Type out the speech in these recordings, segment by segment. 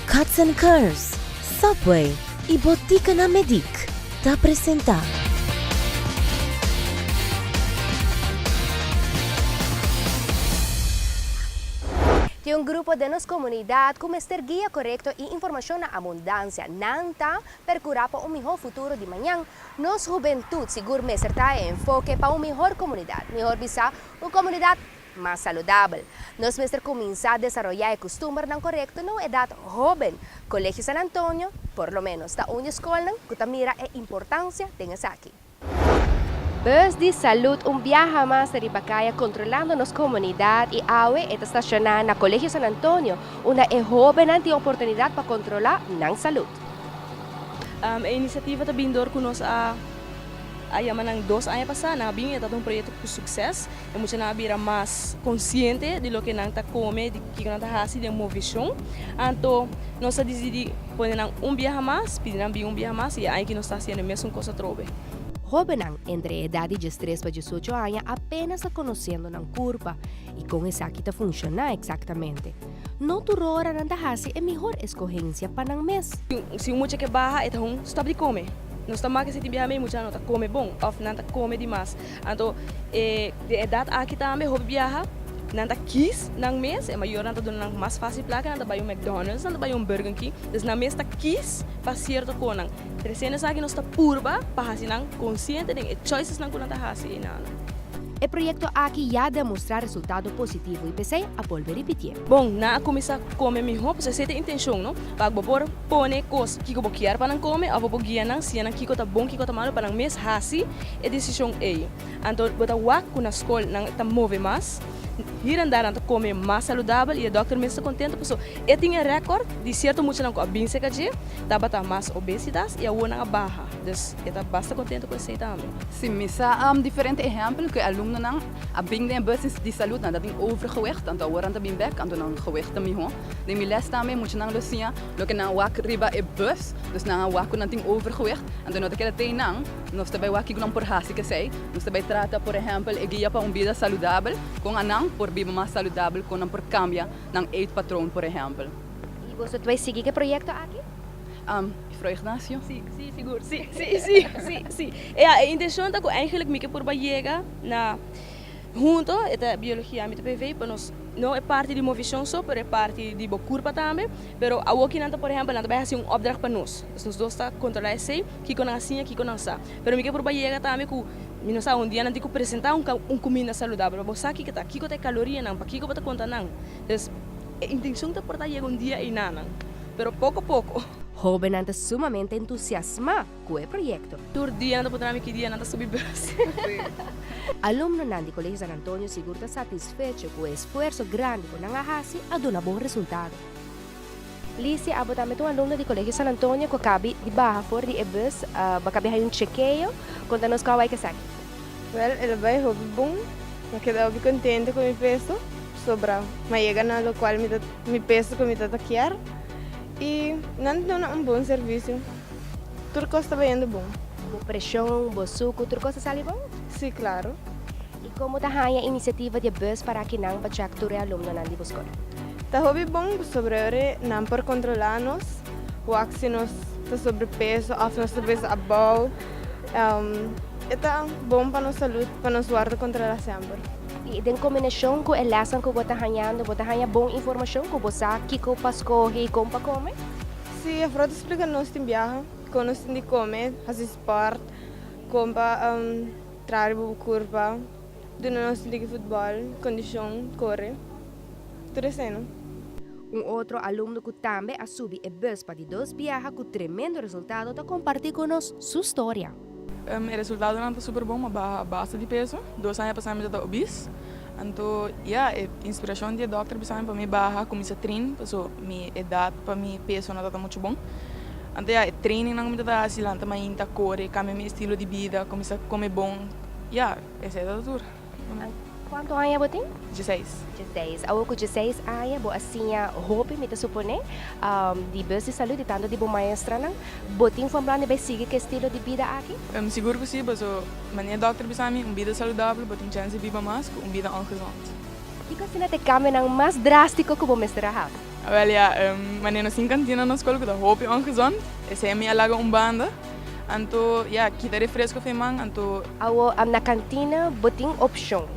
Cuts and Curves, Subway y Botica na Medic ta presenta. Tin un grupo den nos comunidad cu mester guia corecto y informacion na abundancia. Nan ta percura pa un miho futuro di mañan. Nos hubentud sigur mester ta e enfoke pa un mihor comunidad, mihor bisa un comunidad mas saludabel. Nos mester kuminsá desaroyá e kustumbernan korekto na un edat hóben. Kolegio San Antonio, por lo ménos, ta un di e skolnan ku ta mira e importansia den esaki. Bus di Salud un biaha mas ta riba kaya kontrolando nos komunidat i awe e ta stashoná na Kolegio San Antonio, unda e hóbennan tin oportunidat pa kontrolá nan salud. E inisiativa ta bin dor ku nos a a yama nan dos aña pasá, nan a bin i a tabata un proyekto ku sukses. E muchanan a bira mas konsiente di loke nan ta kome, di kiko nan ta hasi den movishon. Anto nos a disidí pone nan un biaha mas, pidi nan bin un biaha mas i e aña aki nos ta hasiendo e mesun kos atrobe. Hóbennan entre e edat di diestres pa diesocho aña apenas ta konosiendo nan kurpa i kon esaki ta funshoná eksaktamente. No tur ora nan ta hasi e mihor eskohensia pa nan mes. Si un mucha ke baha e ta hun stòp di kome. Nos ta maka si tin biaha mei muchanan no ta kome bon òf nan ta kome dimas. Anto e den edat aki tambe hopi biaha nan ta kis nan mes, e mayornan ta duna nan mas fásil plaka, nan ta bai un McDonald's, nan ta bai un Burger King, dus nan mes ta kis pa sierto konan. Tresiendo esaki nos ta purba pa hasi nan konsiente den e choicesnan ku nan ta hasi einan. E proyekto aki ya demostrá resultado positivo i p'esei a bolbe ripitié. Bon, nan a kuminsá kome mihó, pasobra esei ta e intenshon, no? Pa bo por pone kos kiko bo kier pa nan kome òf bo por guia nan, siña nan kiko ta bon, kiko ta malu pa nan mes hasi e desishon ei. Anto bo ta wak ku na skol nan ta move mas, hier en daar nan ta kome mas saludabel i e dòkter mes ta kontento pasobra e tin e rèkòrt di sierto muchanan ku a bin serka dje tabata mas obesitas i awor nan a baha. Dus e ta basta kontento ku esei tambe. Si mi sa diferente ehèmpel ku e alumnonan a bin den e bus di salud, nan ta tin overgewicht, anto awor nan ta bin bèk, anto nan gewicht ta mihó. Den mi lès tambe muchanan lo siña loke nan a wak riba e bus, dus nan a wak ku nan tin overgewicht, anto no ta keda tei nan, nos ta bai wak kiko nan por hasi ku esei. Nos ta bai trata por ehèmpel e guia pa un bida saludabel, kon a nan por biba mas saludabel, kon nan por kambia nan eetpatroon por ehèmpel. I boso ta bai sigui ku e proyekto aki? Juffrouw Ignacio? Sí, sí, sigur. Sí, sí, sí, sí, sí. Ja, e intencion ta cu eigenlijk mi ke purba yega na hunto, e ta biologia mi ta PV, pa nos no e parti di movicion so, pero e parti di bo curpa tambe. Pero awoki nan ta, por ehempel, nan ta bay haci un opdracht pa nos. Dus nos dos ta controla esey, kico nan a siña, kico nan sa. Pero mi ke purba yega tambe cu mi no sa, un dia nan tin cu presenta un un cuminda saludabel, pa bo sa kico ta, kico ta e calorianan, pakico bo ta conta nan. Dus e intencion ta por ta yega un dia eynanan. Pero poko poko. Hóbennan ta sumamente entusiasmá ku e proyekto. Tur dia nan ta puntra mi ki dia nan ta subi bus. Alumnonan di Colegio San Antonio sigur ta satisfecho ku e esfuerso grandi ku nan a hasi a duna bon resultado. Licia, abo tambe ta un alumno di Colegio San Antonio ku a kabi di baha for di e bus. Bo a kabi haña un chekeo. Konta nos kua bai ku esaki. Wèl, el a bai hopi bon. Mi a keda hopi kontento ku mi peso. Sobra mi a yega na lokual mi ta mi peso ku mi ta ta kier i nan ta duna un bon servisio. Tur kos ta bayendo bon. Bo preshon, bo suku, tur kos ta sali bon? Si, klaro. I komo ta haña inisiativa di e bus para akinan pa chèk tur e alumnonan di bo skol? Ta hopi bon pasobra ora nan por kontrolá nos, wak si nos ta sobrepeso òf nos ta pesa abou. E ta bon pa nos salud, pa nos wòrdu kontrolá semper. I den kombinashon ku e lèsnan ku bo ta hañando, bo ta haña bon informashon ku bo sa kiko pa skohe i kon pa kome? Sí, e frou ta splika nos tin biaha kon nos tin di kome, hasi spòrt, kon pa traha riba bo kurpa, duna nos ligi futbòl, kondishon, kore, tur esei. Un otro alumno ku tambe a subi e bus pa di dos biaha ku tremendo resultado ta kompartí ku nos su storia. E resultadonan ta super bon, m'a baha basta di peso. Dos aña pasá mi ta ta obes. Anto ya, e inspirashon di e dòkter bisa mi pa mi baha kuminsá train, paso mi edat pa mi peso no ta ta muchu bon. Anto ya, e trainingnan ku mi ta ta hasi, lanta mainta, kore, kambia mi estilo di bida, kuminsá kome bon, ya, esei ta ta tur. Kuantu aña bo tin? Dieseis. Dieseis. Awor ku dieseis aña bo a siña hopi, mi ta suponé, di bus di salud, di tantu di bo maestranan. Bo tin for plan di bai sigui ku e estilo di bida aki? Sigur ku si, paso manera dòkter bisa mi, un bida saludabel bo tin chèns di biba mas ku un bida ongezond. Kiko asina ta e kambionan mas drástiko ku bo mester a hasi? Wel ja, manera nos tin kantina na skol ku ta hopi ongezond, esei mi a laga un banda, anto ja, kita refresco for e man, anto. Awo na kantina bo tin opshon.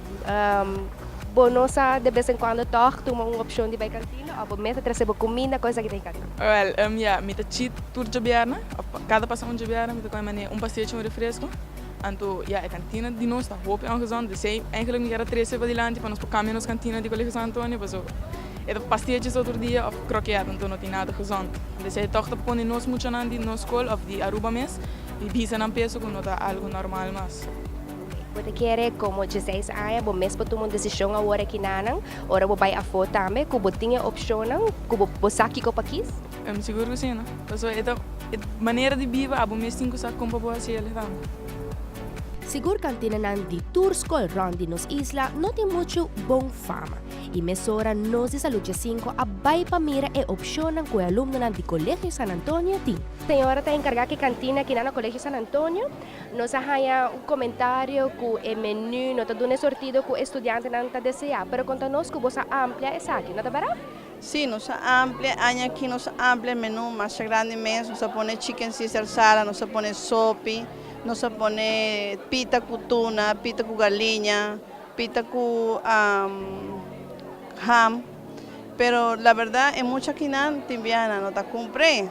Bo no sa de bes en cuando tòg tuma un opshon di bai kantina òf bo mes ta trese bo kuminda kos aki den kantina? Wel, ja, mi ta cheat tur djabièrnè, òf kada pasa un djabièrnè mi ta kome manera un pastechi un refresco, anto ja, e kantina di nos ta hopi ongezond, esei eigenlijk mi kier a trese padilanti pa nos por kambia nos kantina di Colegio San Antonio, pasobra e ta pastechi so tur dia òf kroket, anto no tin nada gezond. Esei tòg ta pone nos muchanan di nos skol òf di Aruba mes bisa nan peso ku no ta algu normal mas. Bo ta kere komo dieseis aña bo mes por tuma un desishon awor aki nanan, ora bo bai afó tambe, ku bo tin e opshonnan, ku bo bo sa kiko pa kis? Mi sigur ku si, no. Pasobra e ta e manera di biba, abo mes tin ku sa kon pa bo hasi el tambe. Sigur kantinanan di tur skol rònt di nos isla no tin muchu bon fama i mesora nos di Salud Jacinco a bai pa mira e opshonnan ku e alumnonan di Colegio San Antonio tin. Señora ta enkargá ku e kantina akinan na Colegio San Antonio. Nos a haña un komentario ku e menú no ta duna e sortido ku e studiantenan ta deseá, pero konta nos ku bos a amplia esaki, no ta bèrdat? Sí, nos a amplia, aña aki nos a amplia e menú masha grandi mes, nos a pone chicken Caesar salad, nos a pone sopi, nos a pone pita ku tuna, pita ku galiña, pita ku ham, pero la bèrdat e mucha akinan tin biaha nan no ta kumpr'é.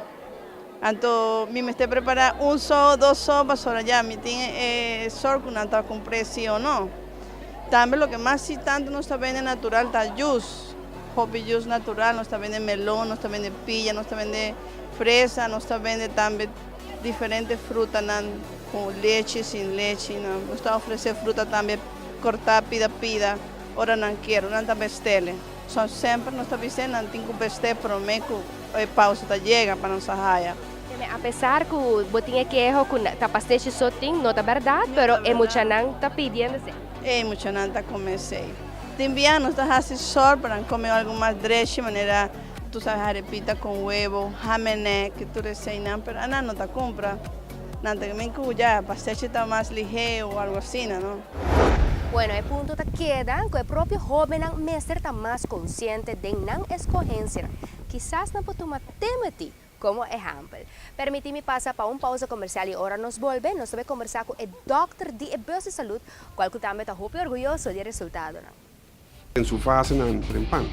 Anto mi mester prepará un so, dos so, pasobra ya mi tin e sor ku nan ta kumpr'é si o no. Tambe loke mas si tantu nos ta bende natural ta jus, hopi jus natural, nos ta bende melon, nos ta bende pilla, nos ta bende fresa, nos ta bende tambe diferente frutanan ku lechi, sin lechi. Nos ta ofresé fruta tambe kortá pida pida ora nan kier, nan ta bestele. So semper nos ta bis'é nan tin ku best'é promé ku e pausa ta yega pa nos a haya. Teme apesar ku bo tin e keho ku ta pasteshi so tin, no ta bèrdat, pero e muchanan ta pidiendo esei. E muchanan ta kome esei. Tin bia nos ta hasi sòr pa nan kome algu mas drechi manera tu sabe arepita kon webo, hamenè, ke tur eseinan, pero anan no ta kumpra. Nan ta min ku ya pasteshi ta mas lihé o algu asina, no. Bueno, e punto ta keda ku e propio hóbennan mester ta mas konsiente den nan eskohensianan. Kisas nan por tuma Timothy komo ehèmpel. Permití mi pasa pa un pousa komersial i ora nos bolbe nos ta bai kombersá ku e dòkter di e bus di salud, kual ku tambe ta hopi orguyoso di e resultadonan. Den su fasenan trempan.